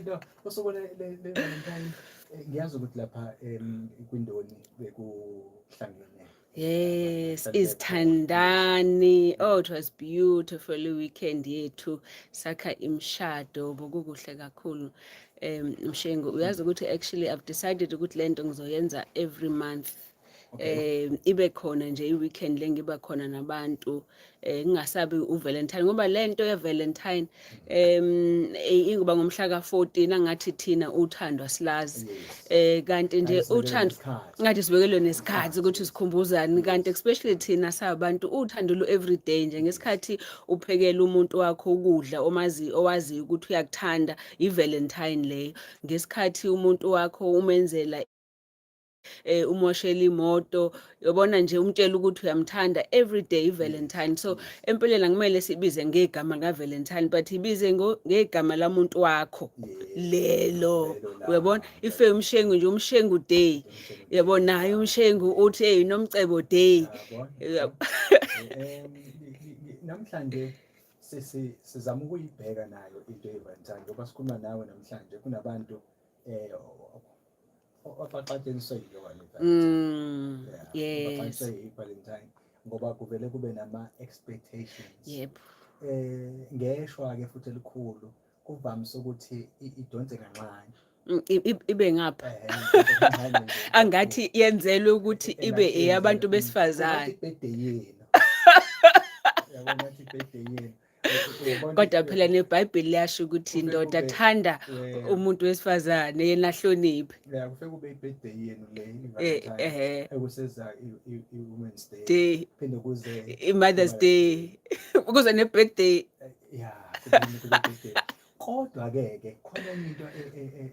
No, usuku le Valentine, ngiyazi ukuthi lapha kwindoni bekuhlangene. Yes, Bahlale bekhona. Izithandani. Oh, it was beautiful weekend yethu. Sakha imshado, bokukuhle kakhulu. Mshengu, uyazi ukuthi actually I've decided ukuthi lento ngizoyenza every month. Ibe khona nje i-weekend le ngiba khona nabantu, ngingasabi uValentine, ngoba lento ye-Valentine ingoba ngomhla ka-14 angathi thina uthando asilazi. Kanti nje Ngathi sibekelwe uthando nesikhathi. Ngathi sibekelwe nesikhathi ukuthi sikhumbuzane, kanti especially thina sabantu uthando lu everyday nje. Ngesikhathi uphekela umuntu wakho ukudla omazi owaziyo ukuthi uyakuthanda, i-Valentine leyo. Ngesikhathi umuntu wakho umenzela, umoshela imoto, yobona nje, umtshela ukuthi uyamthanda every day, iValentine. So empeleni akumele sibize ngegama kaValentine, but ibize ngegama lamuntu wakho lelo. Lelo la. Uyabona, ife uMshengu nje, uMshengu Day, yabo, naye uMshengu uthi, "Hey, Nomcebo Day." Yabona? Namhlanje sizama ukuyibheka nayo into ye-Valentine, ngoba sikhuluma nawe namhlanje kunabantu abaxatsheniswe yiyona i-Valentine. Yeah, abaxatsheniswe i-Valentine ngoba kuvele kube nama-expectations. Ngeshwa ke futhi elikhulu kuvamise ukuthi idonse kancane. Ibe ngapha. Idonse kancane nje. Angathi yenzelwe ukuthi ibe Engathi eyabantu besifazane. Ungathi i-birthday yenu. Yabona, ngathi i-birthday yenu. Uyabona. Kodwa phela neBhayibheli liyasho ukuthi indoda thanda umuntu wesifazane, yena ahloniphe. Yeah, kufike kube i-birthday yenu le, i-Valentine. Ekuseza i-Women's Day. Day. Phinde kuze i-Mother's Day, kuze ne-birthday. Yeah, kube birthday. Kodwa ke khona enye into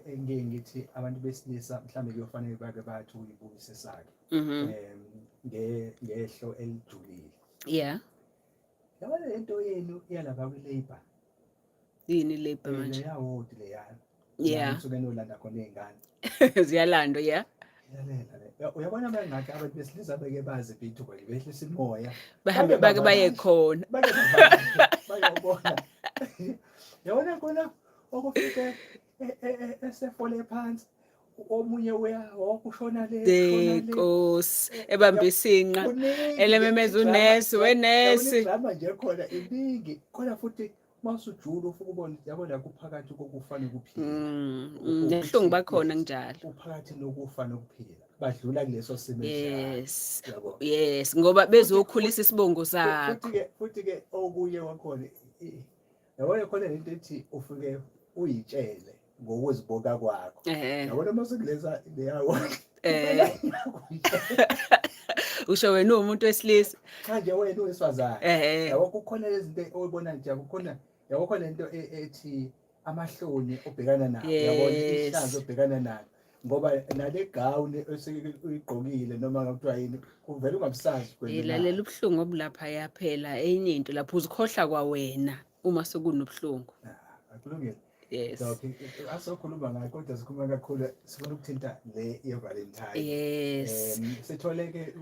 engike ngithi abantu besilisa mhlambe kuyofanele bake bathi uyibukisisa-ke ngehlo elijulile. Yabona lento yenu yalapha kwi-labour. Yini labour manje? Leya ward leyana. Nisuke nolanda khona iy'ngane. Ziyalandwa, yeah. Lalela le. Uyabona mangakhe abantu besilisa beke bazi ithuba nje behlisa imoya. Bahambe bake baye khona. Bake bavakashe, bayobona. Yabona khona okufike esefole phansi, omunye uya wokushona le, ushona le. Nkosi, ebambe isinqa. Kuningi. Elememeza unesi, wenesi. Idrama nje khona iningi khona futhi, masujula ufike ubone, yabona, kuphakathi kokufa nokuphila. Nobuhlungu bakhona kunjalo. Uphakathi nokufa nokuphila, badlula kuleso simo esinjalo. Yabo. Yes, ngoba bezokhulisa isibongo sakho. Futhi ke okunye kwakhona, yabona khona lento ethi ufike uyitshele ngokuziboka kwakho. Yabona uma sekuleza leyawo. Usho wena uwumuntu wesilisa. Cha nje, wena uwesifazane. Yabo, kukhona lezi zinto oyibona nje, kukhona, yabo, khona into ethi amahloni obhekana nawo, yabona, ihlazo obhekana nalo, ngoba nale gown osuke uyigqokile noma ngakuthiwa yini, kuvele ungabusazi kwena. Lalela, ubuhlungu obulapha yaphela enye into lapho uzikhohlwa kwawena uma sekunobuhlungu. Akulungile. Yes. Doc, asokhuluma ngayo, kodwa sikhuluma kakhulu sifuna ukuthinta le ye-Valentine. Sithole ke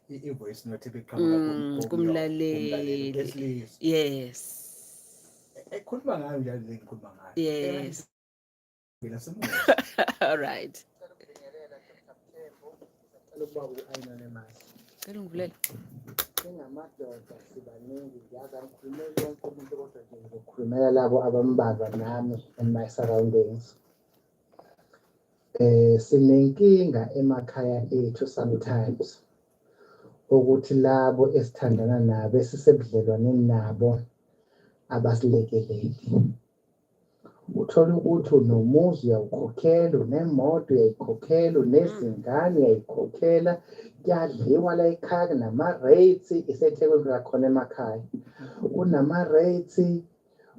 i-voice note ebiqhamuka kumlaleli. Wesilisa. Ekhuluma ngayo njalo le ngikhuluma ngayo. Ngila simuva. All right. Ngicela ukuba u-anonymous. Cela ungivulele. Singamadoda sibaningi, ngiyazi angikhulumeli wonke umuntu, kodwa nje ngizokhulumela labo abambalwa nami in my surroundings. Sinenkinga emakhaya ethu sometimes ukuthi labo esithandana nabo, esisebudlelwaneni nabo, abasilekeleli. Uthola ukuthi unomuzi uyawukhokhela, unemoto uyayikhokhela, unezingane uyayikhokhela, kuyadliwa la ekhaya, kunama-rates, iseThekwini kakhona emakhaya. Kunama-rates,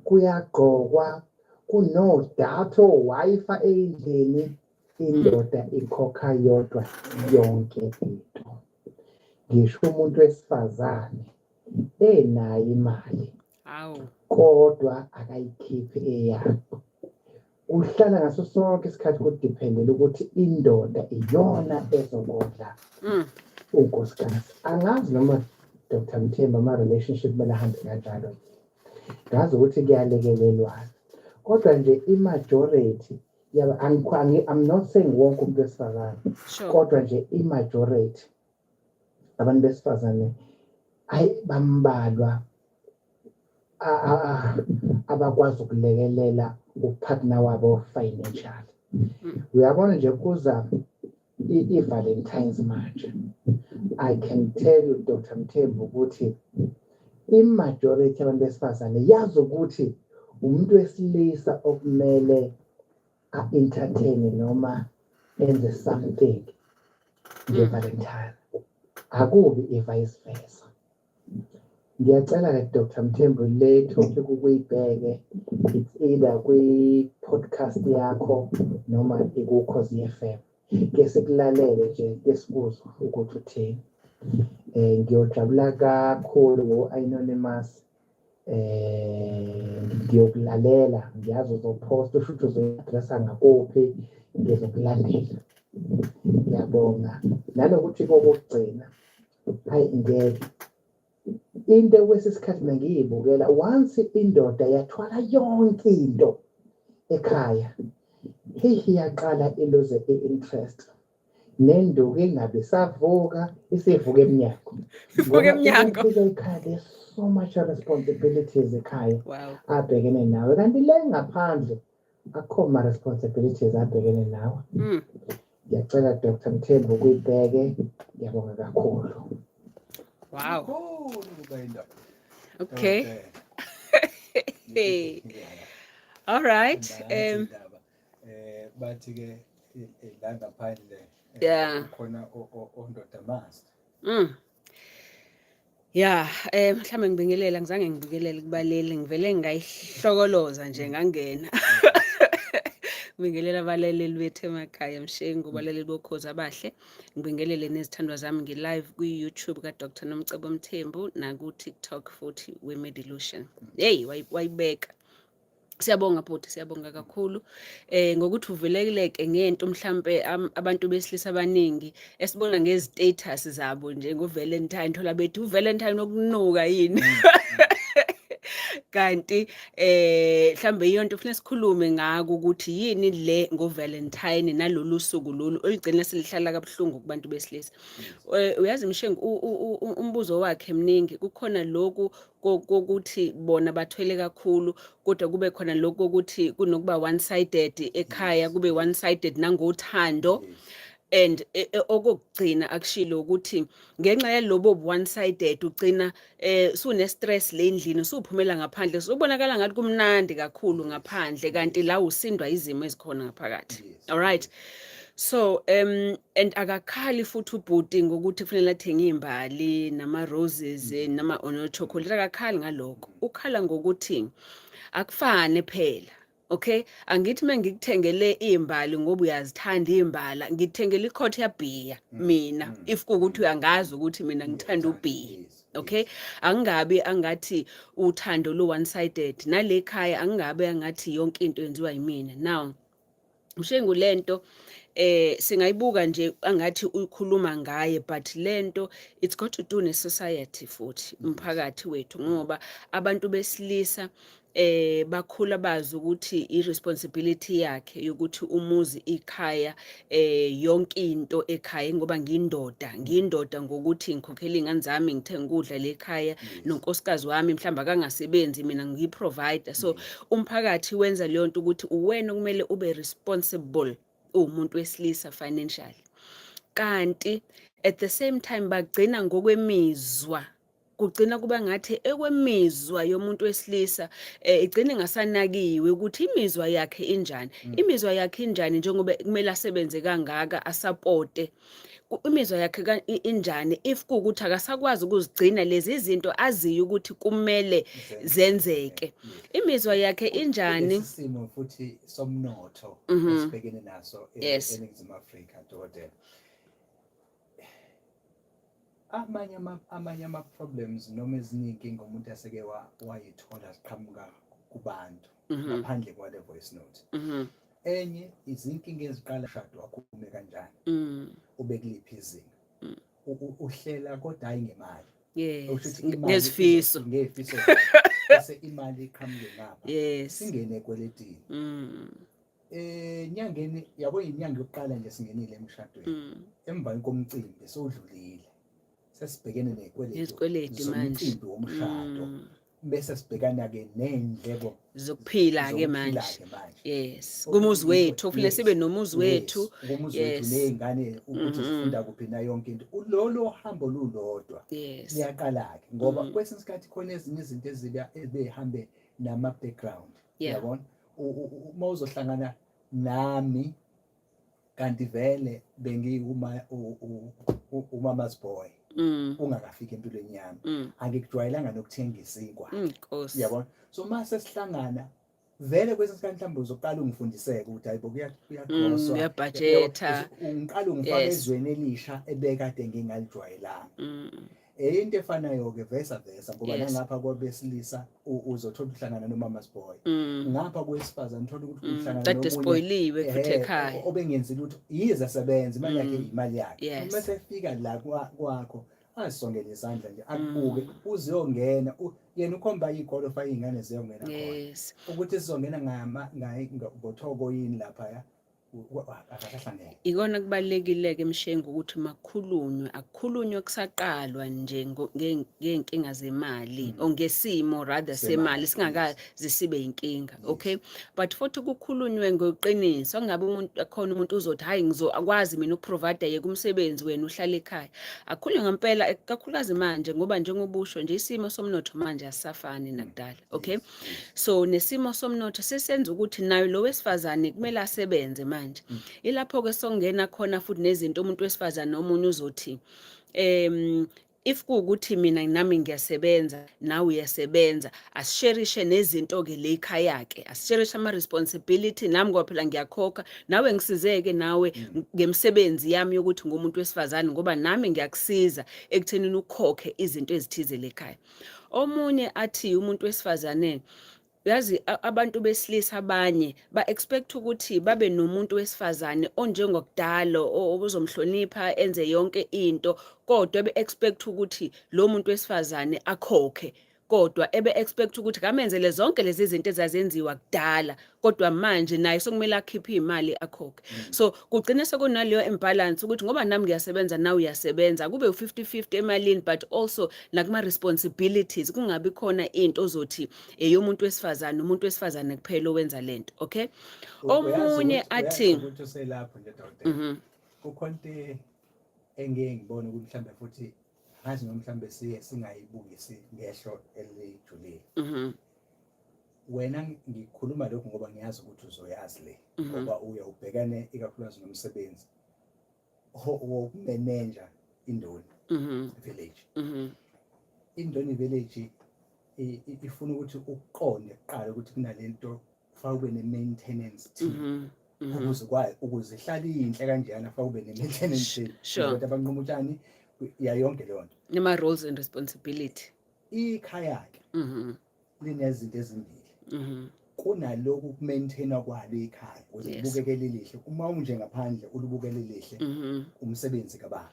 kuyagqokwa, kuno-data, o-Wi-Fi ey'ndlini, indoda ikhokha yodwa yonke into. Ngisho umuntu wesifazane enayo imali Hawu. kodwa akayikhiphi eyakhe. Kuhlala ngaso sonke isikhathi kudependela ukuthi indoda iyona ezokondla unkosikazi. Angazi noma, Dr. Mthembu, ama-relationship kumele ahambe kanjalo. Ngazi ukuthi kuyalekelelwana. Kodwa nje i-majority yaba, I'm not saying wonke umuntu wesifazane, kodwa nje i-majority abantu besifazane, hayi, bambalwa abakwazi ukulekelela upartner wabo financially. Uyabona nje, kuza i-Valentine's manje, I can tell you, Dr Mthembu, ukuthi i-majority yabantu besifazane yazi ukuthi umuntu wesilisa okumele a-entertain noma enze something nge-Valentine, akubi i-vice versa. Ngiyacela-ke, Dr Mthembu, le topic ukuyibheke, it's either kwi-podcast yakho noma ikuKhozi FM, ke sikulalele nje, ke sikuzwe ukuthi uthini. Ngiyojabula kakhulu ngo-anonymous. Ngiyokulalela, ngiyazi uzopost, usho ukuthi uzoyi-addressa ngakuphi, ngizokulandela. Ngiyabonga. Nanokuthi kokugcina, hayi ngeke, into kwesikhathi mina ngiyibukela, once indoda yathwala yonke into ekhaya, hey, iyaqala iluze i-interest, nenduku ingabe isavuka, isivuka emnyango. Ivuka emnyango. Ifika ekhaya, there's so much responsibilities ekhaya abhekene nawe, kanti le ngaphandle akukho ma-responsibilities abhekene nawe. Ngiyacela, Dr Mthembu, ukuyibheke. Ngiyabonga kakhulu. Kakhulu kuba indoda. Hey. All right. Bathi ke la ngaphandle khona ondoda master. Yeah, mhlambe ngibingelela, ngizange ngibingelele kubaleli, ngivele ngayihlokoloza nje ngangena. Ngibingelela abalaleli bethu emakhaya, Mshengu, abalaleli bokhozi abahle. Ngibingelele nezithandwa zami, ngi-live kwi-YouTube ka-Dr Nomcebo Mthembu naku-TikTok futhi we-Medilution. Hey, wayibeka. Siyabonga bhuti, siyabonga kakhulu. Ngokuthi uveleleke ngento mhlambe abantu besilisa abaningi esibona ngezi-status zabo nje ngo-Valentine, thola bethi uValentine okunuka yini. Kanti mhlambe iyonto ufuna sikhulume ngako ukuthi yini le ngo-Valentine nalolu suku lolu olugcina selihlala kabuhlungu kubantu besilisa. Uyazi Mshengu, umbuzo wakhe mningi, kukhona lokhu kokuthi bona bathwele kakhulu, kodwa kube khona lokhu kokuthi kunokuba one sided ekhaya, kube one sided nangothando, and okokugcina akushilo ukuthi ngenxa yalobo one sided ugcina sune stress le ndlini, usuphumela ngaphandle, ubonakala ngathi kumnandi kakhulu ngaphandle, kanti la usindwa izimo ezikhona ngaphakathi. All right, so and akakhali futhi ubhuti ngokuthi kufanele athenge imbali nama roses nama ono chocolate, akakhali ngalokho, ukhala ngokuthi akufane phela. Okay, angithi mengikuthengele imbali ngoba uyazithanda imbala, ngikuthengele iquart yabhiya mina, if kuukuthi uyangazi ukuthi mina ngithanda ubhiya. Okay, angingabi angathi uthando lo one sided nale khaya, angingabe angathi yonke into yenziwa yimina. Now Mshengu, lento singayibuka nje angathi uyikhuluma ngaye, but lento it's got to do ne society futhi umphakathi wethu, ngoba abantu besilisa bakhula bazi ukuthi i-responsibility yakhe yokuthi umuzi, ikhaya, yonke into ekhaya, ngoba ngiyindoda, ngiyindoda ngokuthi ngikhokhela iy'ngane zami, ngithenga ukudla lekhaya, nonkosikazi wami mhlawumbe akangasebenzi, mina ngiyi-provider. So umphakathi wenza leyo nto ukuthi uwena okumele ube responsible uwumuntu wesilisa financially, kanti at the same time bagcina ngokwemizwa, kugcina kuba ngathi ekwemizwa yomuntu wesilisa igcine ingasanakiwe ukuthi imizwa yakhe injani, imizwa yakhe injani njengoba kumele asebenze kangaka, asupporte. Imizwa yakhe injani if kuwukuthi akasakwazi ukuzigcina lezi zinto aziyo ukuthi kumele zenzeke? Imizwa yakhe injani? Lesi simo futhi somnotho esibhekene naso eNingizimu Afrika, dokotela, amanye ama-problems noma ezinye iy'nkinga umuntu aseke wayithola ziqhamuka kubantu ngaphandle kwale voice note. Enye izinkinga eziqala shado wakho, ume kanjani, ube kuliphi izinga, uhlela kodwa hayi ngemali. Okusho ukuthi imali Ngezifiso. Ngey'fiso zakho. Bese imali iqhamuke ngapha. Singene ekweletini. Enyangeni yabo, inyanga yokuqala nje singenile emshadweni. Emva komcimbi sewudlulile. Sesibhekene nezikweletu Izikweleti manje. Zomcimbi womshado. Bese sibhekana ke nendleko Zokuphila ke manje. Zokuphila-ke manje. Kumuzi wethu, kufanele sibe nomuzi wethu. Kumuzi wethu, ney'ngane ukuthi zifunda kuphi nayo yonke into. Lolo hambo lulodwa liyaqala-ke, ngoba kwesinye isikhathi khona ezinye izinto ezibe ebehambe nama-background. Uyabona, uma uzohlangana nami kanti vele bengiwuma umama's boy ungakafiki empilweni yami, angikujwayelanga nokuthenga isinkwa. Nkosi. Uyabona, so uma sesihlangana vele kwesinye isikhathi mhlawumbe uzoqala ungifundiseke ukuthi hayibo, kuyagroswa. Uyabhajetha. Ungiqala ungifaka ezweni elisha ebekade ngingalijwayelanga. Into efanayo-ke vesa vesa, ngoba nangapha kwabesilisa uzothola uhlangana nomama's boy, ngapha kwesifazane uthola ukuthi uhlangana Kade nomunye spoiliwe futhi ekhaya. Obengenzi lutho, yize sebenza, imali yakhe imali yakhe. Uma sefika la kwakho azisongele isandla nje, akubuke uziyongena, yena ukhomba iy'kole ofake iy'ngane ziyongena khona, ukuthi sizongena ngothoko yini laphaya, akasahlangene. Ikona kubalulekile-ke, Mshengu, ukuthi makukhulunywe, akukhulunywe kusaqalwa nje ngey'nkinga zemali or ngesimo rather Semali, semali singakaze sibe yinkinga, okay? But futhi kukhulunywe ngeqiniso, angabe umuntu khona umuntu uzothi, "Hayi, ngizokwazi mina ukuprovide, yeka umsebenzi, wena uhlale ekhaya." Akukhulunywe ngempela, kakhulukazi manje, ngoba njengoba usho nje, isimo somnotho manje asisafani nakudala, okay? So nesimo somnotho sesenza ukuthi nayo lo wesifazane kumele asebenze manje. Ilapho-ke songena khona futhi nezinto, umuntu wesifazane omunye uzothi, if kuwukuthi mina nami ngiyasebenza, nawe uyasebenza, asisherishe nezinto-ke le ekhaya-ke, asisherishe ama-responsibility, nami ngoba phela ngiyakhokha, nawe ngisizeke nawe ngemisebenzi yami yokuthi ngumuntu wesifazane, ngoba nami ngiyakusiza ekuthenini ukhokhe izinto ezithize lekhaya. Omunye athi umuntu wesifazane, yazi, abantu besilisa abanye ba-expect ukuthi babe nomuntu wesifazane onjengokudala, ozomhlonipha, enze yonke into, kodwa be-expect ukuthi lo muntu wesifazane akhokhe, kodwa ebe-expect ukuthi kamenzele zonke lezi zinto ezazenziwa kudala, kodwa manje naye sokumele akhiphe imali akhokhe. So kugcine sekunaleyo imbalance ukuthi ngoba nami ngiyasebenza, nawe uyasebenza, kube u-50-50 emalini, but also nakuma-responsibilities kungabi khona into ozothi eyomuntu wesifazane, umuntu wesifazane kuphela owenza lento, okay? Omunye athi Uyazi ukuthi uselapho nje, dokotela, kukhona into engike ngibone ukuthi mhlambe futhi ngazi noma mhlambe siye singayibukisi ngehlo elijulile. Wena, ngikhuluma lokhu ngoba ngiyazi ukuthi uzoyazi le, ngoba uye ubhekane ikakhulukazi nomsebenzi wokumenenja iNdoni Village. INdoni Village ifuna ukuthi ukuqonde kuqala ukuthi kunalento, kufanele ube ne-maintenance team ukuze kwayo, ukuze ihlale iyinhle kanjena, kufanele ube ne-maintenance team, abantu abanquma utshani, ya, yonke leyo nto. Nama-roles and responsibility. Ikhaya-ke linezinto ezimbili. Kunalokhu kumaintainwa kwalo ikhaya ukuze libukeke lilihle, uma unje ngaphandle ulibukele lihle, umsebenzi kababa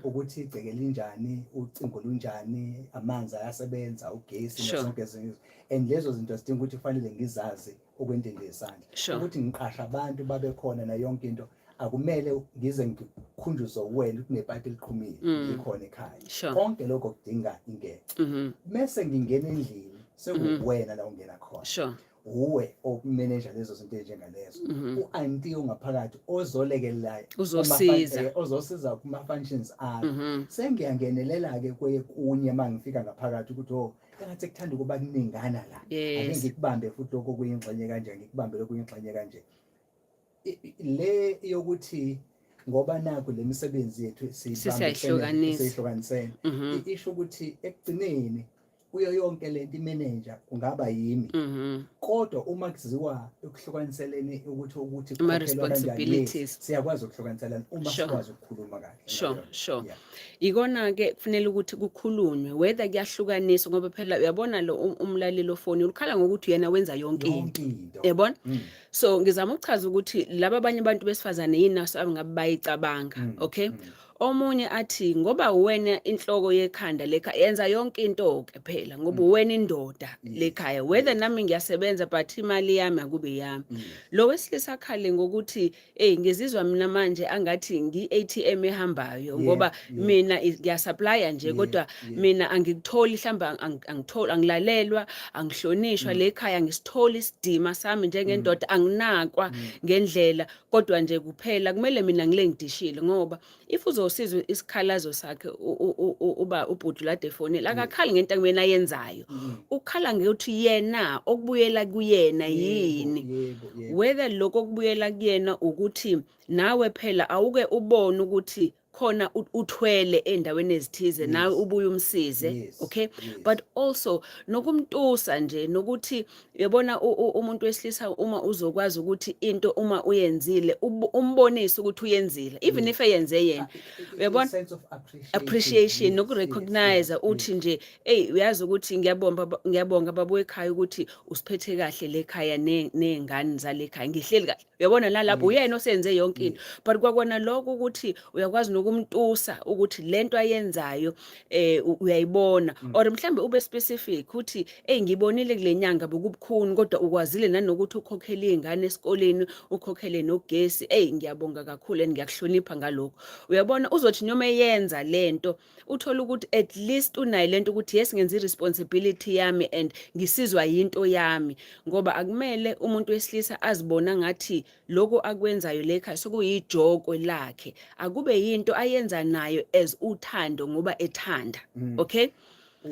ukuthi igceke linjani, ucingo lunjani, amanzi ayasebenza, ugesi, zonke ezinye izinto. And lezo zinto zidinga ukuthi kufanele ngizazi okwentende yesandla, ukuthi ngiqasha abantu babe khona nayo yonke into. Akumele ngize ngikhunjuzwe uwena ukuthi nepayipi eliqhumile, ngikhona ekhaya. Konke lokho kudinga ingece. Bese ngingena endlini, sekuwena la ungena khona, uwe okumeneja lezo zinto ezinjengalezo, u-anti ongaphakathi ozolekelela. Uzosiza. Ozosiza kuma-functions akho. Sengiyangenelela-ke kunye uma ngifika ngaphakathi ukuthi, oh, engathi kuthanda ukuba kuningana la, ake ngikubambe futhi lokho kuyingxenye kanje, ngikubambe lokhu kuyingxenye kanje. Le yokuthi ngoba nakho le misebenzi yethu Sesiyayihlukanisa. Siyihlukanisene, isho ukuthi ekugcineni kuyo yonke lento imeneja kungaba yimi, kodwa uma kuziwa ekuhlukaniseleni ukuthi Ama kukhokhelwa kanjani, yes, responsibilities. siyakwazi ukuhlukaniselana uma sikwazi ukukhuluma kahle ngaleyo. Ikona ke kufanele ukuthi kukhulunywe whether kuyahlukaniswa, ngoba phela uyabona lo umlaleli ofoni ukhala ngokuthi yena wenza yonke Yonke into. into. Yabona? So ngizama ukuchaza ukuthi laba abanye abantu besifazane yini naso abangabe bayicabanga, okay? Omunye athi ngoba wena inhloko yekhanda lekhaya, yenza yonke into ke phela ngoba wena indoda lekhaya, whether nami ngiyasebenza, but imali yami akube yami. Lo wesilisa akhale ngokuthi, hey, ngizizwa mina manje angathi ngi-ATM ehambayo ngoba mina ngiyasupplya nje, kodwa mina angikutholi, mhlawumbe angitholi, angilalelwa, angihlonishwa lekhaya, ngisitholi isidima sami njengendoda, anginakwa ngendlela, kodwa nje kuphela kumele mina ngile ngidishile. Ngoba if uzosizwa isikhalazo sakhe, uba ubhuti lade efonile, akakhali ngento ekumele ayenzayo, ukhala ngokuthi yena okubuyela kuyena yini, yebo yebo whether lokho okubuyela kuyena ukuthi nawe phela awuke ubone ukuthi khona uthwele endaweni ezithize, nawe ubuye umsize, okay? But also nokumtusa nje, nokuthi uyabona umuntu wesilisa uma uzokwazi ukuthi into uma uyenzile umbonise ukuthi uyenzile, even if eyenze yena. Uyabona? Sense of appreciation. Appreciation nokurecognize, uthi nje, hey, uyazi ukuthi ngiyabonga, ngiyabonga baba ekhaya ukuthi usiphethe kahle lekhaya nezingane zalekhaya, ngihleli kahle. Uyabona nalapho uyena osenze yonke into, but kwakona lokho ukuthi uyakwazi nokumtusa ukuthi lento ayenzayo uyayibona, or mhlambe ube specific uthi, hey, ngibonile kule nyanga bokubukhuni, kodwa ukwazile nanokuthi ukhokhele izingane esikoleni, ukhokhele nogesi. Hey, ngiyabonga kakhulu and ngiyakuhlonipha ngalokho. Uyabona, uzothi noma eyenza lento, uthola ukuthi at least unayo lento ukuthi yes, ngenza i-responsibility yami and ngisizwa yinto yami, ngoba akumele umuntu wesilisa azibona ngathi lokho akwenzayo lekhaya sokuyijokwe lakhe. Akube yinto ayenza nayo as uthando ngoba ethanda, okay?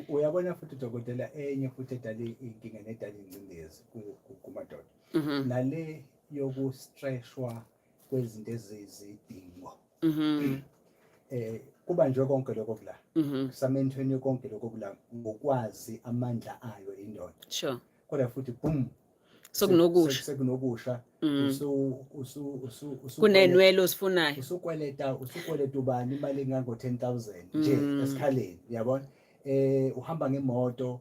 Uyabona futhi, dokotela, enye futhi edala inkinga nedala ingcindezi kumadoda, nale yokustreshwa kwezinto ezizidingo. Kubanjwe konke lokho kula samenthweni, konke lokho kula ngokwazi amandla ayo indoda, kodwa futhi boom, Sokunokusha. Sekunokusha. Usu usu usu usu Kunenwele ozifunayo. Usukweleta ubani imali engango 10,000 nje esikhaleni, uyabona? Uhamba ngemoto,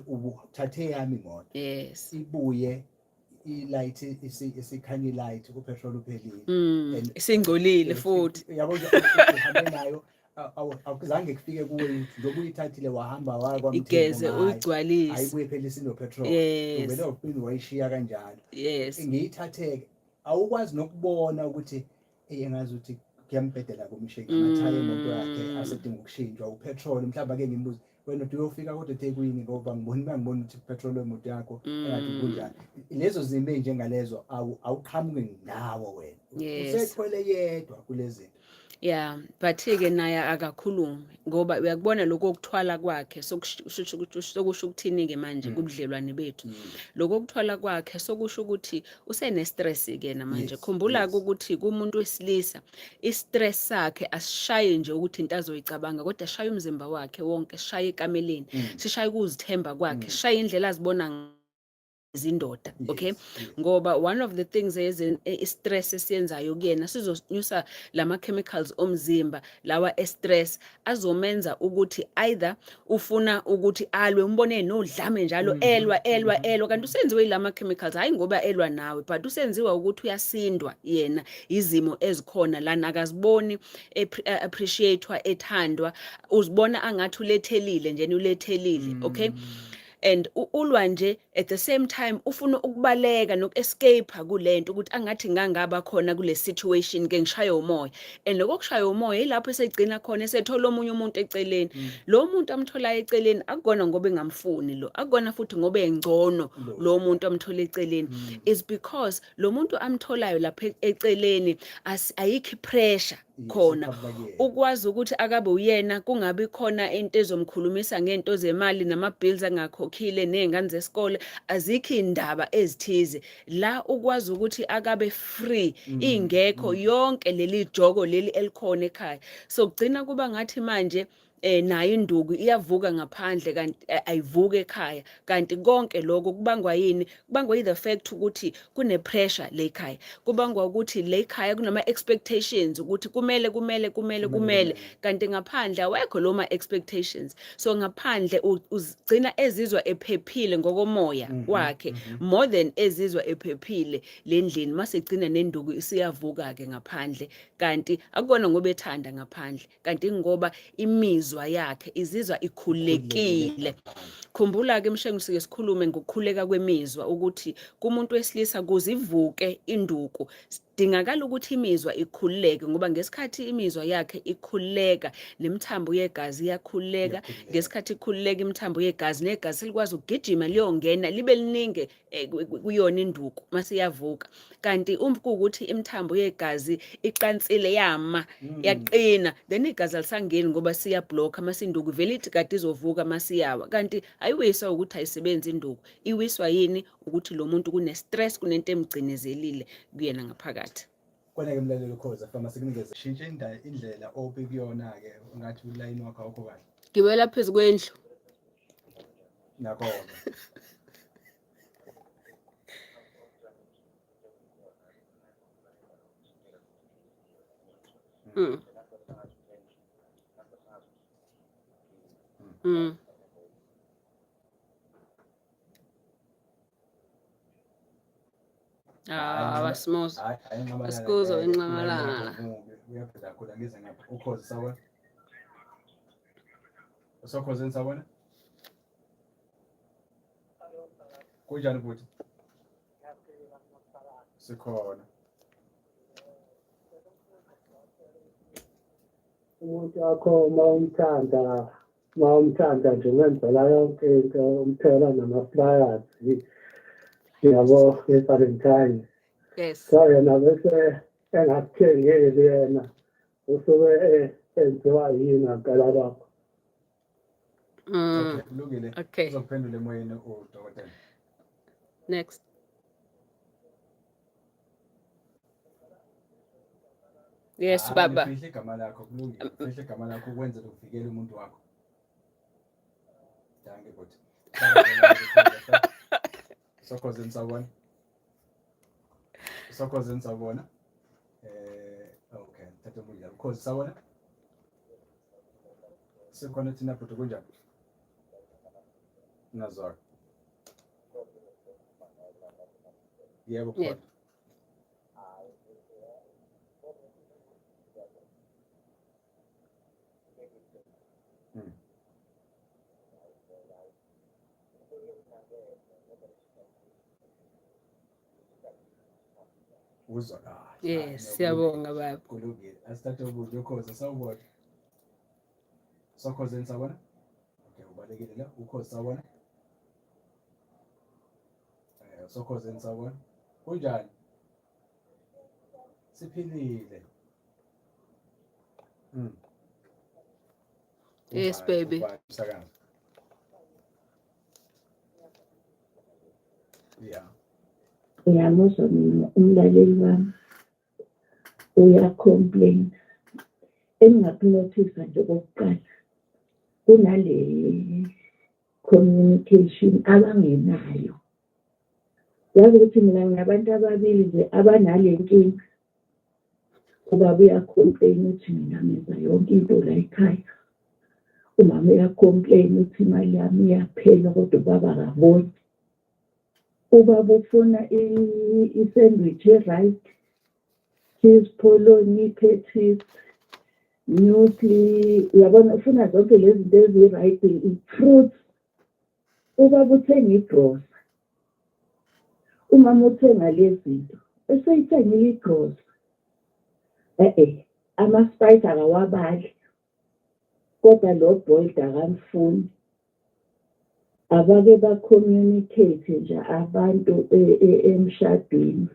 uthathe yami imoto, ibuye i-light isikhanya, i-light upetrol uphelile. Isingcolile futhi. Uyabo nje, uhambe nayo, akuzange kufike kuwe ukuthi njengoba uyithathile wahamba waya kwaMthembu Igeze ngayo, uyigcwalise. Ayibuye phela isino-petrol. Uvele waphinde wayishiya kanjalo. Ngiyithatheke, awukwazi nokubona ukuthi engazi ukuthi kuyambhedela kumsheki, amathayi emoto yakhe asedinga ukushintshwa, upetrol mhlawumbe. Ake ngimbuze, wena uthi uyofika kodwa eThekwini, ngoba ngibona ukuthi upetrol wemoto yakho engathi kunjani. Lezo zimo ey'njengalezo awuqhamuki nawo wena, usethwele yedwa kulezi zinto. Yeah, but ke naye akakhulumi ngoba uyakubona lokho okuthwala kwakhe sokusho ukuthini ke manje kubudlelwane bethu. Lokho okuthwala kwakhe sokusho ukuthi usene stress ke namanje. Khumbula ukuthi kumuntu wesilisa i-stress sakhe asishaye nje ukuthi into azoyicabanga, kodwa ashaya umzimba wakhe wonke, sishaye ekameleni, sishaye ukuzithemba kwakhe, sishaye indlela azibona izindoda, okay? Yes. Ngoba one of the things i-stress esiyenzayo kuyena, sizonyusa lama chemicals omzimba lawa e-stress azomenza ukuthi either ufuna ukuthi alwe, umbone nodlame njalo, elwa, elwa, elwa, kanti usenziwe yilama chemicals, hayi ngoba elwa nawe, but usenziwa ukuthi uyasindwa yena izimo ezikhona lana, akaziboni appreciatewa, ethandwa, uzibona angathi ulethelile nje, ulethelile, okay? And ulwa nje, at the same time ufuna ukubaleka noku-escape kulento ukuthi angathi ngangaba khona kule situation ke ngishaye umoya. And lokho kushaya umoya ilapho esegcina khona esethola omunye umuntu eceleni. Lo muntu amtholayo eceleni akukona ngoba engamfuni lo, akukona futhi ngoba engcono lo muntu amthola eceleni, is because lo muntu amtholayo lapha eceleni ayikho pressure khona. Iqhamuka kuyena. Ukwazi ukuthi akabe uyena, kungabi khona into ezomkhulumisa ngento zemali nama-bills angakhokhile ney'ngane zesikole, azikho iy'ndaba ezithize la, ukwazi ukuthi akabe free, ingekho yonke leli joko leli elikhona ekhaya. So kugcina kuba ngathi manje Nayo induku iyavuka ngaphandle kanti ayivuki ekhaya. Kanti konke lokho kubangwa yini? Kubangwa the fact ukuthi kune pressure le ekhaya. Kubangwa ukuthi le ekhaya kunama expectations ukuthi kumele kumele kumele kumele, kanti ngaphandle awekho lo ma expectations. So ngaphandle uzigcina ezizwa ephephile ngokomoya wakhe more than ezizwa ephephile lendlini. Mase igcina nenduku isiyavuka ke ngaphandle, kanti akukona ngoba ethanda ngaphandle, kanti ngoba imizwa yakhe izizwa ikhululekile. Khumbula ke Mshengu, sike sikhulume ngokukhuleka kwemizwa ukuthi kumuntu wesilisa kuzivuke induku dingakala ukuthi imizwa ikhululeke, ngoba ngesikhathi imizwa yakhe ikhululeka nemithambo yegazi iyakhululeka. Ngesikhathi ikhululeka imithambo yegazi, negazi selikwazi ukugijima liyongena libe liningi kuyona induku mase iyavuka. Kanti uma kuwukuthi imithambo yegazi iqansile yama yaqina, then igazi alisangeni ngoba siyablocka, mase induku vele ithi kade izovuka masiyawa. Kanti ayiwiswa ukuthi ayisebenzi induku, iwiswa yini? Ukuthi lo muntu kune-stress, kunento emgcinezelile kuyena ngaphakathi. Kona-ke mlaleli ukhoza fama sikunikeze shintsha indlela obi kuyona-ke, ungathi ulayini wakho awukho kahle. Gibela phezu kwendlu. Nakho-ke. Ah, abasimoza. Asikuzo inxamalala. Uyavela kakhulu, angize ngapha. Ukhozi sawubona. Usokhozini sawubona? Kunjani bhuti? Sikhona. Umuntu wakho uma umthanda, uma umthanda nje umenzela yonke into, umthela nama-flyers, yabo, nge-Valentine. So yena bese engakuthengeli, yena usuke enziwa yini ngampela kwakho? Okay, kulungile. Okay. Uzokuphendula emoyeni udokotela. Next. Yes, baba. Fihle igama lakho, kulungile. Fihle igama lakho ukwenzela ukuvikela umuntu wakho. Dankie bhuti. Sokhozeni sawubona. Sokhozeni sawubona. Okay, thatha omunye la. Ukhozi sawubona. Sikhona thina bhuti, kunjani? Ngazwaka. Yebo khona. Uzwa kahle. Yes, siyabonga baba. Kulungile. Asithathe omunye ukhozi sawubona. Sokhozeni sawubona? Okay, ubalekile la. Ukhozi sawubona? Sokhozeni sawubona? Kunjani? Siphilile. Yes, baby. Umsakazo. Yeah. Uyamuzwa mina umlaleli wami uyacomplain. Engingakunothisa nje okokuqala, kunale communication abangenayo. Yazi ukuthi mina nginabantu ababili nje abanale nkinga. Ubaba uyacomplain uthi mina ngenza yonke into la ekhaya. Umama uyacomplain uthi imali yami iyaphela kodwa ubaba akaboni. Ubaba ufuna i-sandwich e-right, cheese polony, patties, muesli, uyabona ufuna zonke lezi zinto ezi-right, fruits. Ubaba uthenga igrosa, umama uthenga lezi zinto, eseyithengile igrosa. Ama-spice akawabali, kodwa lo boiled akamfuni. Abake ba-communicate nje abantu emshadweni.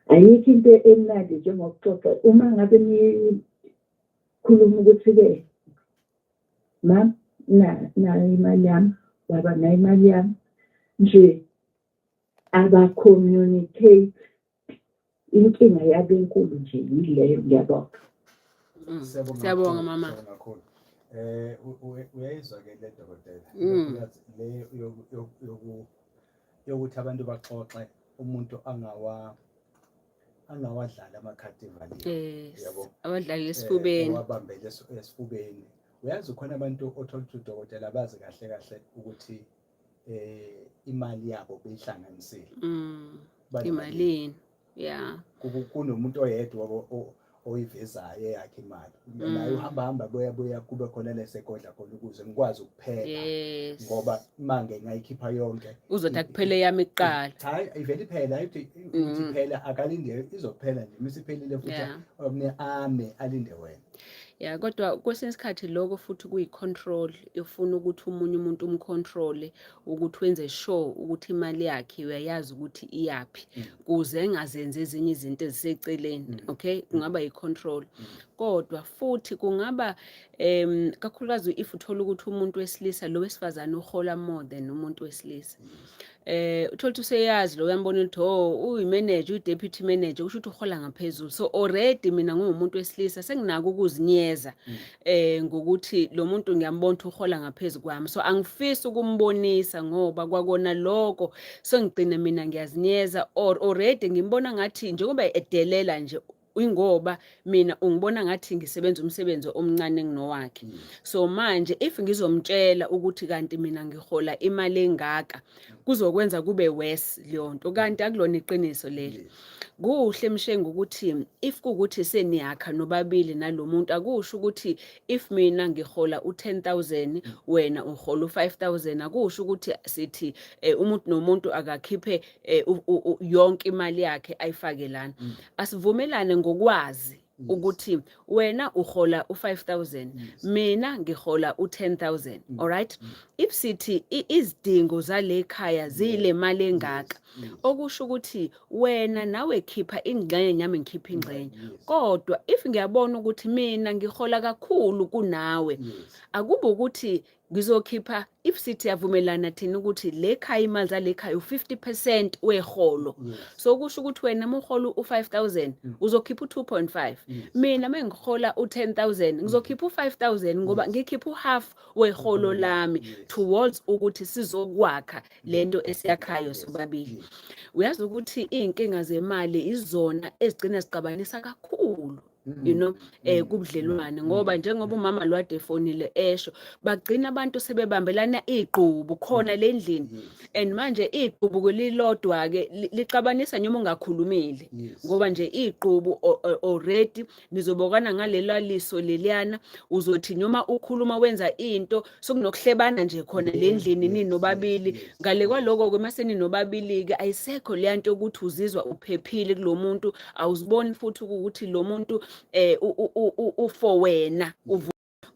Ayikho into emnandi njengokuxoxa uma ngabe nikhuluma ukuthi-ke ma nayo imali yami, baba nayo imali yami nje, aba-communicate. Inkinga yabo enkulu nje yileyo. Ngiyabonga. Siyabonga Siyabonga kakhulu, mama. Siyabonga kakhulu. Uyayizwa ke le, dokotela, le yokuthi abantu baxoxe, umuntu angawadlali amakhadi evaliwe. Yabo. Abadlali esifubeni. Wabambele esifubeni. Uyazi, khona abantu othola ukuthi udokotela bazi kahle kahle ukuthi imali yabo beyihlanganisile. Banemali. Imalini, ya. Kunomuntu oyedwa oyivezayo eyakhe imali, naye uhamba hamba, buya buya, kube khona lesekodla khona ukuze ngikwazi ukuphepha, ngoba mange ngayikhipha yonke, uzothi akuphele yami kuqala. Hayi, ivele iphela, ayithi ukuthi iphela, akalinde, izophela nje. Misiphelile futhi, omne ame alinde wena. Ya, kodwa kwesinye isikhathi lokho futhi kuyi-control, ifuna ukuthi omunye umuntu umcontrole, ukuthi wenze sure ukuthi imali yakhe uyayazi ukuthi iyaphi, kuze engazenzi ezinye izinto eziseceleni. Okay, kungaba yi-control, kodwa futhi kungaba kakhulukazi if uthola ukuthi umuntu wesilisa, lo wesifazane uhola more than umuntu wesilisa, uthola ukuthi useyazi lo, uyambona ukuthi, oh, uyi-manager, uyi-deputy manager, kusho ukuthi uhola ngaphezulu. So already mina ngingumuntu wesilisa senginako ukuzinyeza ngokuthi lo muntu ngiyambona ukuthi uhola ngaphezulu kwami, so angifisi ukumbonisa, ngoba kwakona lokho sengigcina mina ngiyazinyeza, or already ngimbona ngathi njengoba edelela nje, ingoba mina ungibona ngathi ngisebenza umsebenzi omncane kunowakhe. So manje if ngizomtshela ukuthi kanti mina ngihola imali engaka, kuzokwenza kube worse leyo nto, kanti akulona iqiniso lelo. Kuhle, Mshengu, ukuthi if kuwukuthi seniyakha nobabili nalo muntu, akusho ukuthi if mina ngihola u-10,000, wena uhola u-5,000, akusho ukuthi sithi umuntu nomuntu akakhiphe yonke imali yakhe ayifake lana. Asivumelane ngokwazi ukuthi wena uhola u-5000, mina ngihola u-10,000, alright? If sithi izidingo zale khaya zile mali engaka, okusho ukuthi wena nawe khipha ingxenye, nami ngikhipha ingxenye. Kodwa if ngiyabona ukuthi mina ngihola kakhulu kunawe, akube ukuthi ngizokhipha, if sithi yavumelana thina ukuthi le khaya, imali zale khaya u-50% weholo, so kusho ukuthi wena uma uhola u-5000 uzokhipha u-2.5. Mina uma ngihola u-10,000 ngizokhipha u-5000, ngoba ngikhipha uhalf weholo lami towards ukuthi sizokwakha lento esiyakhayo sobabili. Uyazi ukuthi iy'nkinga zemali izona ezigcina zixabanisa kakhulu kubudlelwane, ngoba njengoba umama lwade efonile esho, bagcina abantu sebebambelana igqubu khona le ndlini, and manje igqubu lilodwa ke lixabanisa noma ungakhulumile, ngoba nje igqubu already nizobokana ngalela liso leliyana. Uzothi noma ukhuluma, wenza into, sokunokuhlebana nje khona le ndlini ninobabili. Ngale kwaloko-ke, mase ninobabili-ke, ayisekho leya nto yokuthi uzizwa uphephile kulo muntu. Awuziboni futhi ukuthi lo muntu u-for wena,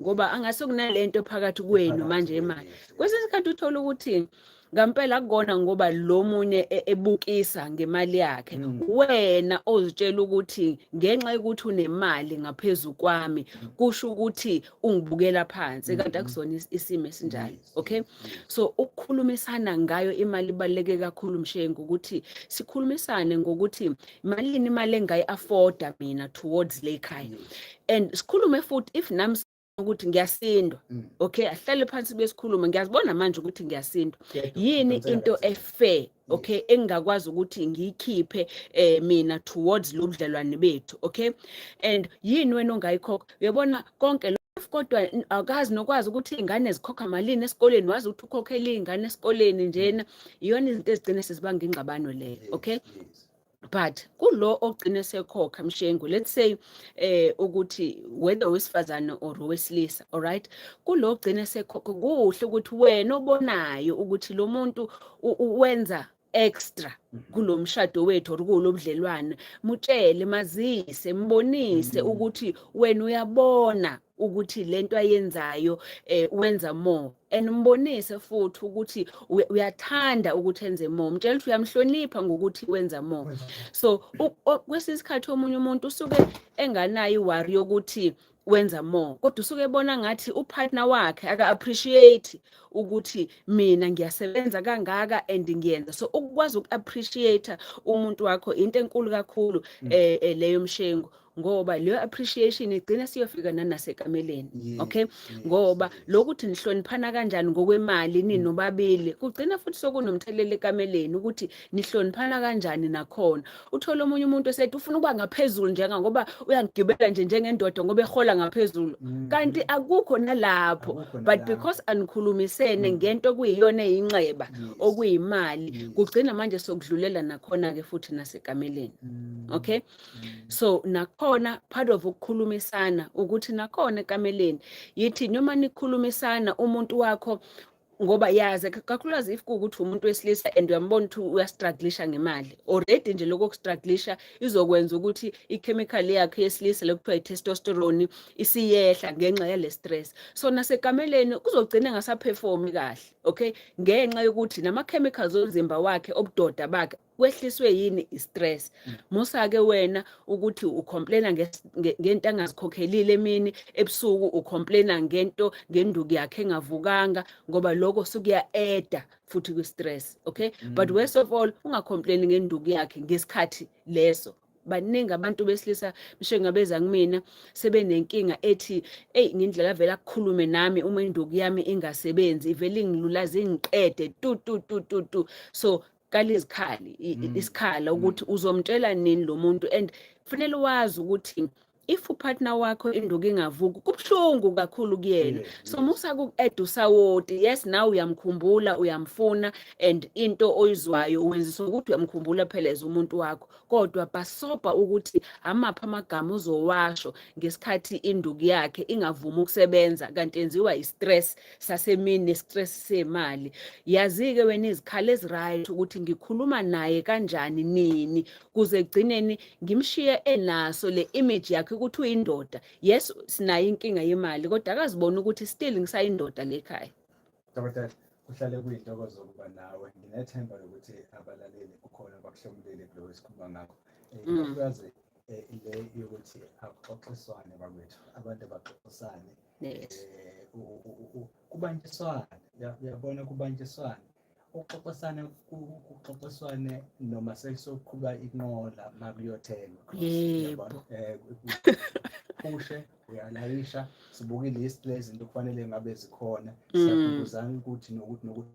ngoba angase kunalento phakathi kwenu. Phakathi Manje kwenu, imali, yes. kwesinye isikhathi uthola ukuthi ngampela akukona ngoba lo munye ebukisa ngemali yakhe. Wena ozitshela ukuthi ngenxa yokuthi unemali ngaphezu kwami, kusho ukuthi ungibukela phansi, kanti akusona isimo esinjalo. Okay, so ukukhulumisana ngayo imali ibaluleke kakhulu, Mshengu, ukuthi sikhulumisane ngokuthi malini imali engayi-afforda mina towards le khaya, and sikhulume futhi if nami ukuthi ngiyasindwa. Okay, ahlale phansi besikhuluma, ngiyazibona manje ukuthi ngiyasindwa. Yini Kuyadonseka into kanzima. e-fair, okay, engingakwazi ukuthi ngiyikhiphe mina towards lo budlelwane bethu, okay, and yini wena ongayikhokha? Uyabona konke lokho, kodwa akazi nokwazi ukuthi iy'ngane zikhokha malini esikoleni, wazi ukuthi ukhokhele iy'ngane esikoleni njena, iyona izinto ezigcine sezibanga ingxabano leyo. Okay, but kulo ogcine sekhokha, Mshengu, let's say ukuthi whether owesifazane or owesilisa, alright, kulo ogcine sekhokha, kuhle ukuthi wena obonayo ukuthi lo muntu wenza extra kulo mshado wethu or kulo budlelwane, mutshele, mazise, mbonise ukuthi wena uyabona ukuthi lento ayenzayo wenza more, and mbonise futhi ukuthi uyathanda ukuthi enze more. Mtshela ukuthi uyamhlonipha ngokuthi wenza more. So kwesinye isikhathi omunye umuntu usuke enganayo iworry yokuthi wenza more, kodwa usuke ebona ngathi upartner wakhe aka-appreciate ukuthi mina ngiyasebenza kangaka and ngiyenza. So ukukwazi uku-appreciate umuntu wakho into enkulu kakhulu leyo, Mshengu. Ngoba leyo appreciation igcina siyofika nanasekameleni, okay? Ngoba lokuthi nihloniphana kanjani ngokwemali ninobabili kugcina futhi sokunomthelela ekameleni ukuthi nihloniphana kanjani nakhona. Uthola omunye umuntu esethi ufuna ukuba ngaphezulu njenga ngoba uyangigibela nje njengendoda ngoba ehola ngaphezulu, kanti akukho nalapho. Akukho But nalapho. Because anikhulumisene ngento okuyiyona eyinxeba, okuyimali, kugcina manje sokudlulela nakhona-ke futhi nasekameleni, okay? So nakhona part of ukukhulumisana ukuthi nakhona ekameleni yithi noma nikhulumisana umuntu wakho, ngoba yazi kakhulukazi if kuwukuthi umuntu wesilisa and uyambona ukuthi uyastrugglisha ngemali already nje, lokho kustrugglisha izokwenza ukuthi i-chemical yakhe yesilisa lokuthiwa i-testosterone isiyehla ngenxa yale stress. So nasekameleni kuzogcina engasaperformi kahle, okay, ngenxa yokuthi nama-chemicals omzimba wakhe obudoda bakhe kwehliswe yini? I-stress. Musa-ke wena ukuthi ucomplaina ngento angazikhokhelile emini, ebusuku ucomplaina ngento ngenduku yakhe engavukanga, ngoba lokho sukuya-adda futhi kwi-stress, okay? But worst of all, ungacomplaini ngenduku yakhe ngesikhathi leso. Baningi abantu besilisa mshe ngabeza kumina sebenenkinga ethi, "Eyi, ngendlela avela akukhulume nami uma induku yami ingasebenzi, ivele ingilulaze ingiqede tu tu tu tu tu." So kala izikhali, isikhala ukuthi uzomtshela nini lo muntu, and kufanele wazi ukuthi if upartner wakho induku ingavuki kubuhlungu kakhulu kuyena. So musa ku-add usawoti. Yes, nawe uyamkhumbula, uyamfuna, and into oyizwayo wenzisa ukuthi uyamkhumbula phela as umuntu wakho, kodwa bhasobha ukuthi amaphi amagama uzowasho ngesikhathi induku yakhe ingavumi ukusebenza kanti yenziwa i-stress sasemini ne-stress semali. Yazi-ke wena izikhala ezi-right ukuthi ngikhuluma naye kanjani, nini, kuze ekugcineni ngimshiye enaso le image yakhe ukuthi uyindoda. Yes, sinayo inkinga yemali, kodwa akazibona ukuthi still ngisayindoda le ekhaya. Dokotela, kuhlale kuyintokozo ukuba nawe. Nginethemba lokuthi abalaleli kukhona abakuhlomulile kuloko esikhuluma ngakho. Ikakhulukazi le yokuthi akuxoxiswane bakwethu, abantu abaxoxisane. Kubanjiswane, uyabona, kubanjiswane. Ukuxoxisana, kuxoxiswane noma sesoqhuba inqola makuyothengwa. Uyabona? Phushe uyalayisha, sibuka ilist lezinto kufanele ngabe zikhona. Siyakhumbuzana ukuthi nokuthi nokuthi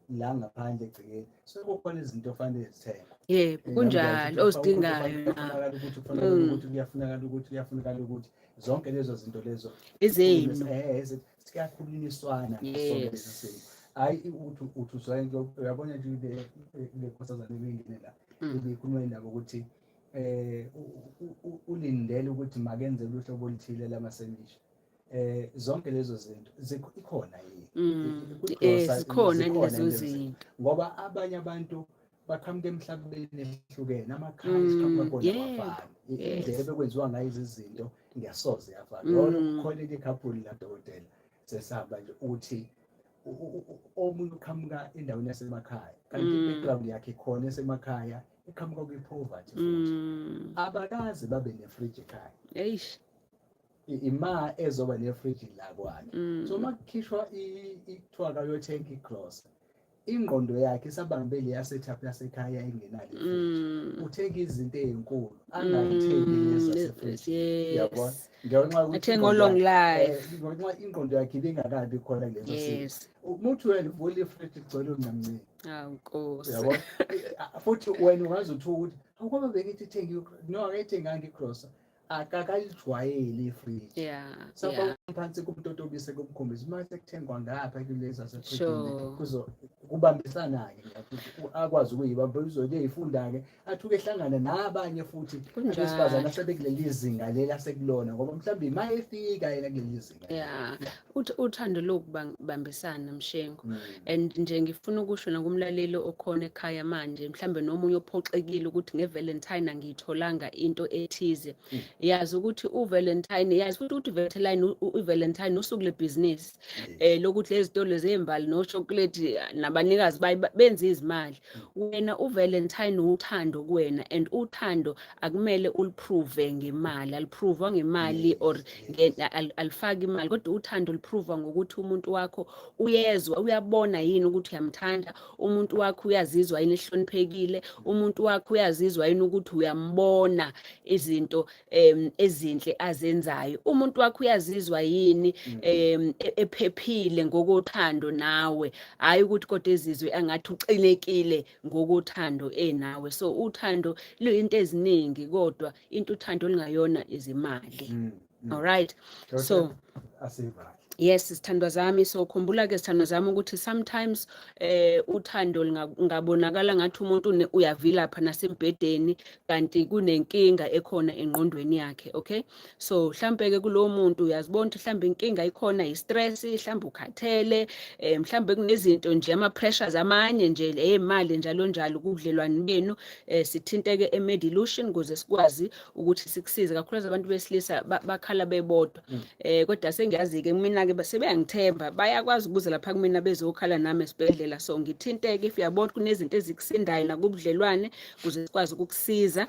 la ngaphandle egcekeni sekukhona izinto ofanele zithengwe. Yebo, kunjalo, ozidingayo. Kuyafunakala ukuthi kufanele ukuthi kuyafunakala ukuthi kuyafunakala ukuthi zonke lezo zinto lezo Ezenu. Siyakhulunyiswana sonke lesi simo. Hayi ukuthi uthi uzwaye, uyabona nje le nkosazane ebingene la ibikhuluma indaba ukuthi ulindele ukuthi makenzele uhlobo oluthile lamasemisha, zonke lezo zinto ikhona yini? Kwigrosa Zikhona zikhona lezo lezo zinto. zinto. Ngoba abanye abantu baqhamuka emhlabeni ehlukene, amakhaya esiqhamuka kona awafani. Indlela ebekwenziwa ngayo izinto ngiyasoze yafana. Yona kukhona enye i-couple la, dokotela, sesihamba nje, uthi omunye uqhamuka endaweni yasemakhaya kanti i-background yakhe khona esemakhaya iqhamuka kwi-poverty futhi abakaze babe nefriji ekhaya. Eish. Ima ezoba nefriji la kwakhe. So uma kukhishwa kuthiwa kayothenga igrosa, ingqondo yakhe isabambe leya setup yasekhaya engenalo ifriji. Uthenga izinto ey'nkulu, angayithengi lezi zasefrijini, uyabona, ngenxa yokuthi Athenga ingqondo o-long life. Ngenxa ingqondo yakhe ibingakabi khona kuleso simo. Uma uthi wena uvula ifriji, kugcwele uncancini. Awu Nkosi. Uyabona? Futhi wena ungaze uthuke ukuthi awukwaba bengithi ithengiwe. No, akayithenganga igrosa, akakalijwayeli ifriji. Safaka phansi kumtotobise, kumkhombisa uma sekuthengwa ngapha kulezi zasefrijini. Kuzo kubambisana-ke, akwazi ukuyibamba, uzoke eyifunda-ke, athuke ehlangana nabanye futhi abesifazane asebekuleli zinga leli asekulona, ngoba mhlawumbe ima efika yena kuleli zinga. Yeah. Uthando lokubambisana, Mshengu. And nje ngifuna ukusho nakumlaleli okhona ekhaya manje, mhlambe nomunye ophoxekile ukuthi ngeValentine angiyitholanga into ethize. Yazi ukuthi uValentine, yazi futhi ukuthi uValentine, uValentine usuku lebhizinisi lokuthi lezi zitolo zembali noshokoledi nabanikazi bayo benza izimali. Wena uValentine uthando kuwena, and uthando akumele uliprove ngemali, aliprovwa ngemali or alifaki imali, kodwa uthando liprovwa ngokuthi umuntu wakho uyezwa, uyabona yini ukuthi uyamthanda, umuntu wakho uyazizwa yini ehloniphekile, umuntu wakho uyazizwa yini ukuthi uyambona izinto ezinhle azenzayo, umuntu wakho uyazizwa yini ephephile ngokothando nawe, hhayi ukuthi kodwa ezizwe angathi uxinekile ngokothando enawe. So uthando luyinto eziningi, kodwa into uthando olungayona izimali. All right, so asivale. Yes, sithandwa zami. So khumbula ke, sithandwa zami, ukuthi sometimes uthando lingabonakala ngathi umuntu uyavilapha nasembhedeni, kanti kunenkinga ekhona engqondweni yakhe, okay? So mhlambe ke kulowo muntu uyazibona ukuthi mhlambe inkinga ikhona, i-stress, mhlambe ukhathele, mhlambe kunezinto nje, ama pressures amanye nje eyimali, njalo njalo kubudlelwane benu. Sithinteke eMedilution ukuze sikwazi ukuthi sikusize, kakhulukazi abantu besilisa bakhala bebodwa. Kodwa sengiyazi ke mina ke sebeyangithemba, bayakwazi ukuza lapha kumina bezokhala nami esibhedlela. So ngithinteke if uyabona kunezinto ezikusindayo nakubudlelwane, ukuze sikwazi ukukusiza.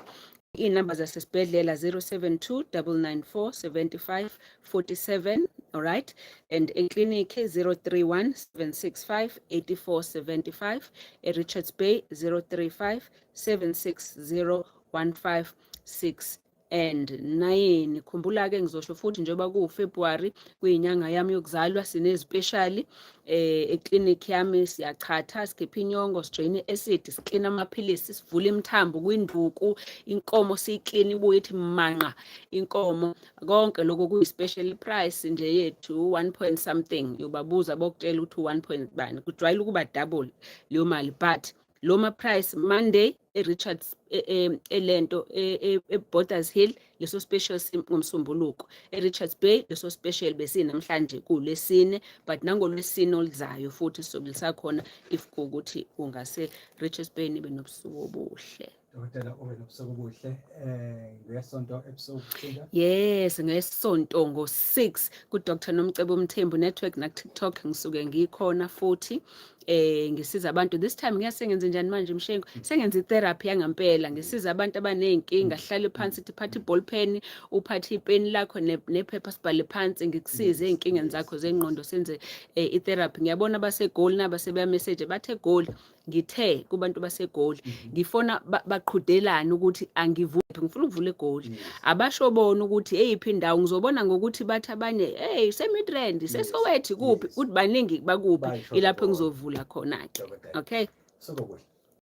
Iy'namba zasesibhedlela 072 994 75 47, all right, and eklinikhi 031 765 84 75, e-Richards Bay 035 760 156 and 9. Khumbula-ke, ngizosho futhi, njengoba kuwuFebruary, kuyinyanga yami yokuzalwa, sinezipeshali eklinikhi yami. Siyachatha, sikhipha inyongo, sijoyine i-acid, siklina amaphilisi, sivula imithambo kwinduku inkomo, siyiklina ibuye ithi manqa inkomo. Konke lokho kuyi-special price nje yethu, 1 point something. Yobabuza bokutshela ukuthi 1 point bani, kujwayele ukuba double leyo mali, but lo ma price Monday eRichards, elento eBorders Hill, leso special ngomsombuluko. eRichards Bay leso special besinamhlanje kulesine, but nangolwesine oluzayo futhi sizobe lisakhona if kuwukuthi ungase Richards Bay. Nibe nobusuku obuhle. Dokotela, ube nobusuku obuhle. Ngesonto ebusuku kuthinta. Yes, ngesonto ngo-6 ku-Dr Nomcebo Mthembu Network na-TikTok ngisuke ngikhona futhi ngisiza abantu. This time ngiyasengenze njani manje, Mshengu? Sengenza i-therapy yangampela, ngisiza abantu abaney'nkinga. Hlale phansi, ithi phatha i-ball pen, uphathe ipeni lakho nephepha, sibhale phansi, ngikusize ey'nkingeni zakho zengqondo, senze i-therapy. Ngiyabona abaseGoli naba sebeya-message, bathe Goli. Ngithe kubantu baseGoli ngifona baqhudelane ukuthi angivuli, ngifuna ukuvula eGoli. Abasho bona ukuthi eyiphi indawo, ngizobona ngokuthi bathi abanye hey, seMidrand, seSoweto, kuphi, ukuthi baningi bakuphi, Bayisho ilapho bona. engizovula khona-ke. Dokotela. Okay. Suku obuhle.